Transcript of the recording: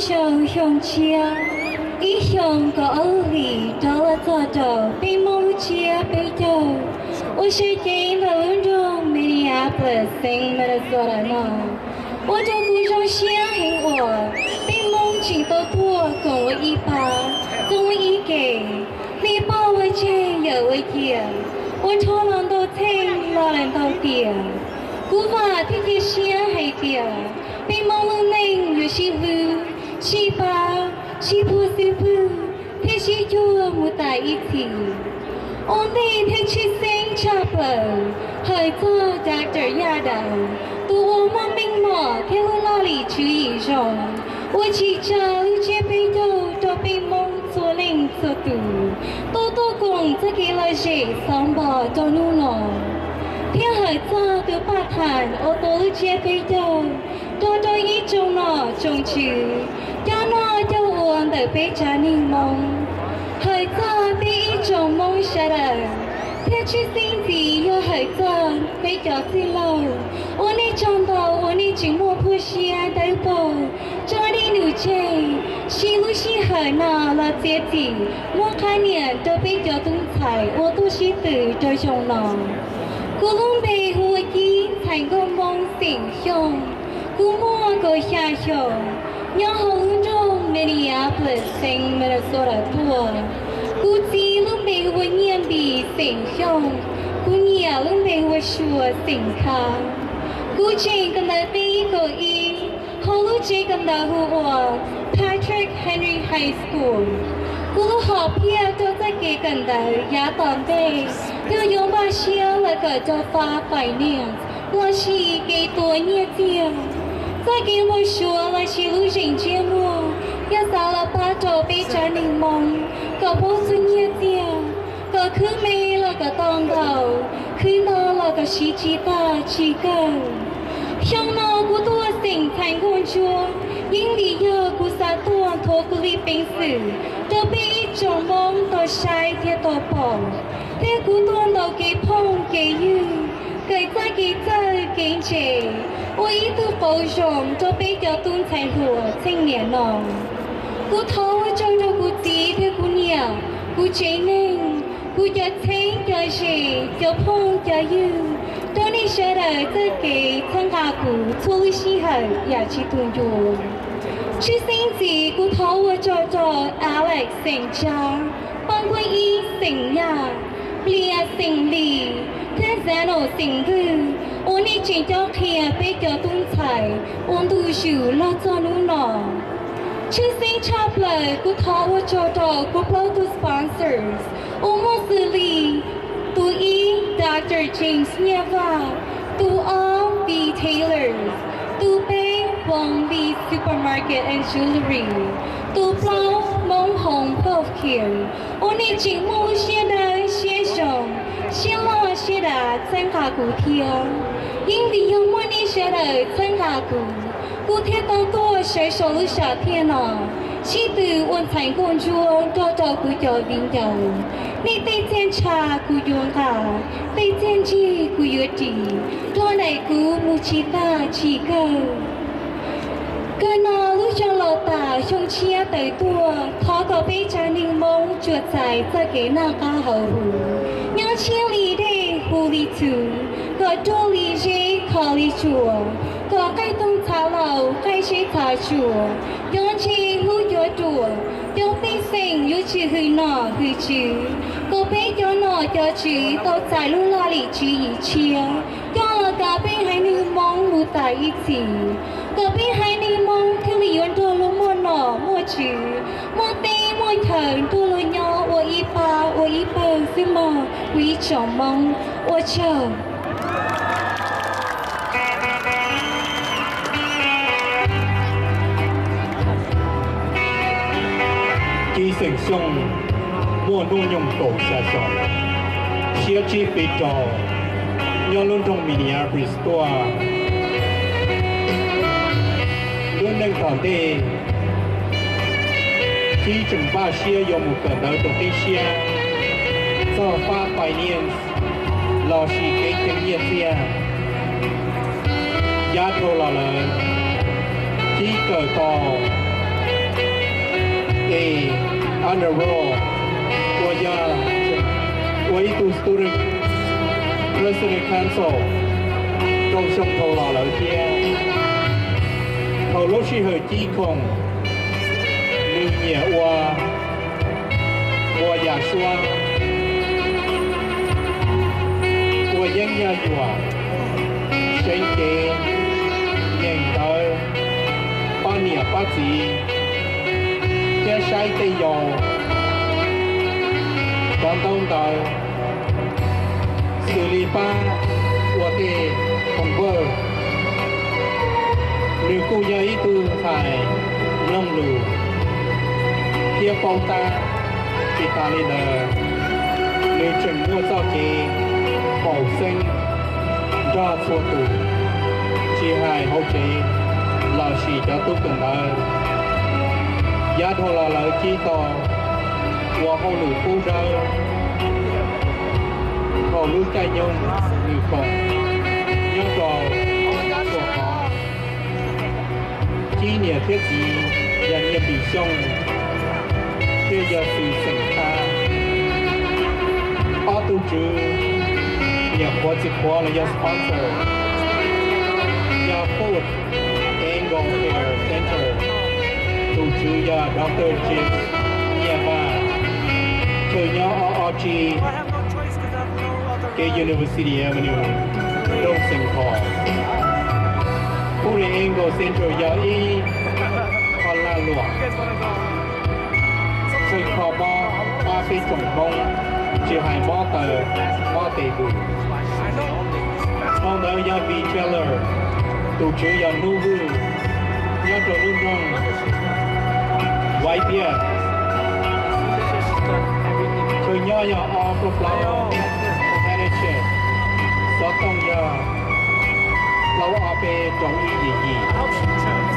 Xyoo, xyoo tshiab, ib xyoo kaum ob lub hlis rov los txog rau peb Hmoob lub tsiab peb caug, ua siab ceeb ntawm lub nroog Minneapolis, xeev Minnesota no, ua rau kuv zoo siab heev uas peb Hmoob tseem tau tuaj koom ua ib pab, txoos ua ib ke, hle poj ua tseg yawm ua yia, ua rho los ntau txheej los lawm ntau tiam. Kuv vam thiab cia siab hais tias peb Hmoob lub neej yuav sib hlub, sib pab, sib puag xub pwg, thiab sib cuag mus tas ib txhis. Ua ntej thiab tshwj xeeb tshaj plaws hawm txog Doctor Yaj Daws, tus uas muaj meej mom thiab lub laj lim tswv yim zoo, ua tsim tsa lub tsiab peb caug rau peb Hmoob txhua leej txhua tus tuaj tuaj koom txoj kev lom zem xov npog rau hnub no, thiab hawm txog tus paj thas uas tuav lub tsiab peb caug, rau rau ib tsoom nom tsoom tswv, coj noj coj ua ntawm peb tsav neeg Hmoob, hawm txog peb ib tsoom Hmoob sawv daws, thiab tshwj xeeb ntxiv yog hawm txog peb cov txwj laug, ua nej tsaug ntau uas nej tseem muaj puag siab dawb paug tso nej num tseg, siv lub sij hawm no los txiav txim muab qhab niam rau peb cov tub ntxhais uas tuaj sib tw rau xyoo no. Kuv lub npe hu ua Kib, ntxhais nkauj Hmoob xeem Xyooj. Kuv muaj kaum xya xyoo, nyob hauv lub nroog Minneapolis, xeev Minnesota tuaj. Kuv txiv lub npe hu ua Nyiaj Npis xeem Xyooj, kuv niam lub npe hu ua Sua xeem Khab. Kuv tseem kawm ntawv qib kaum ib hauv lub tsev kawm ntawv hu ua Patrick Henry High School. Kuv lub hom phiaj rau txoj kev kawm ntawv yav tom ntej yog yuav npaj siab los kawm rau fab finance lossis kev tuav nyiaj txiag. Txoj kev npau suav lossis lub zeem ntsiab muag yog xav los pab rau peb tsav neeg Hmoob kom paub txog nyiaj txiag, kom khwv me los kom tau ntau, khwv ntau los kom siv tsis tag tsis kawg. Xyoo no kuv tuaj xeem Ntxhais Nkauj Ntsuab, yeej vim yog kuv xav tuaj nthuav kuv li peev xwm rau peb ib tsoom Hmoob tau saib thiab tau pom, thiab kuv tuaj ntaus kev phooj kev ywg, kawm txoj kev txawj kev ntse, ua ib tug qauv zoo rau peb cov tub ntxhais hluas txheej niam no. Kuv thov ua tsaug rau kuv txiv thiab kuv niam, kuv tsev neeg, kuv cov txheeb cov ze, cov phooj cov ywg, rau nej sawv daws txoj kev txhawb nqa kuv txhua lub sij hawm yam tsis tu ncua. Tshwj xeeb ntxiv kuv thov ua tsaug rau Alex xeem Tsab, Paj Nkuaj Ib xeem Yaj, Plias xeem Lis, thiab Xanos xeem Vwj, uas nej tseem cob qhia peb cov tub ntxhais ua ntu zus los txog hnub no. Tshwj xeeb tshaj plaws kuv thov ua tsaug rau kuv plaub tug sponsors uas muaj xws li: tus ib, Doctor James Nyiaj Vaj; tus ob, V Tailors; tus peb, Wong Lee Supermarket and Jewelry; tus plaub, Hmoob Homes Healthcare, uas nej tseem muaj lub siab dawb siab zoo, siab loj siab dav txhawb nqa kuv thiab. Yeej vim yog muaj nej sawv daws txhawb nqa kuv, kuv thiaj tau tuaj sawv saum lub sam thiaj no, sib tw ua ntxhais nkauj ntsuab nrog rau kuv cov viv ncaus. Nej tej txiaj ntsha kuv yuav nqa, tej txiaj ntsig kuv yuav ris, nrog daim kuv mus tsis tag tsis kawg. Kawg no lub xyoo laus tas xyoo tshiab tawm tuaj, thov kom peb tsav neeg Hmoob tsuas txais txoj kev noj qab haus huv, nyob tshiab li dej hu li txhuv, kom ruaj li zeb kho li tsuas, kom qaij toog txhav laus qaij zeb txhav tsuas, cov ntse hlub cov ruam, cov pej xeem yuav tsis hwm nom hwm tswv, kom peb cov nom cov tswv tau txais lub laj lim tswv yim tshiab coj los kav peb haiv neeg Hmoob mus tas ib txhis, kom peb haiv neeg Hmoob thiaj li yuav nrog luag muaj nom muaj tswv, muaj teb muaj chaw nrog luag nyob ua ib pab ua ib pawg xwb mog kuv ib tsoom Hmoob. Ua tsaug. Kib xeem Xyooj, muaj hnub nyoog kaum xya xyoo, siab tsib feet rau, nyob lub nroog Minneapolis tuaj. Lub neej tom ntej, Kib tseem npaj siab yuav mus kawm ntawv rau qib siab txog fab finance lossis kev cheem nyiaj txiag. Yav dhau los lawm, Kib kawm tau Honor Roll uas yog ua ib tug student president council rau xyoo dhau los lawm thiab. Thaum lub sij hawm cib khoom, nws nyiam ua, ua yam suab, ua yeeb yaj yuam, seev cev, nyeem ntawv, pab niam pab txiv, thiab saib tej yau cov ntaub ntawv, xws li pab ua tej homework. Nws kuj yog ib tug ntxhais mloog lus thiab paub tab. Tsis tas li ntawd, nws tseem muaj txoj kev haum xeeb nrog txhua tus, tsis hais hauv tsev lossis cov tub kawm ntawv. Yav dhau los lawv cib tau ua hauj lwm pub dawb thaum lub caij nyoog nws koom nyob rau Tuam Qhov. Cib niam thiab txiv yog Nyiaj Npis Xyooj thiab yog Xwm Xeem Thab. Ob tug tswv niam qhuav txiv qhuav los yog sponsor yog Foot Ankle Care Center, tus tswv yog Doctor James Nyiaj Vaj, chaw nyob ob ob tsib kev University Avenue, nroog Xeem Thos. Foot Ankle Center yog ib qho lag luam chaw kho mob pab peb tsoom Hmoob, tsis hais mob taws mob tes tus. Hauv ntawd yog Vij Cheller, tus tswv yog Hnub Vwj, nyob rau lub nroog Vaiv Tiaj. Chaw nyob yog ob plaub plaub, Connecticut, xov tooj yog plaub ob peb rau ib yim yim.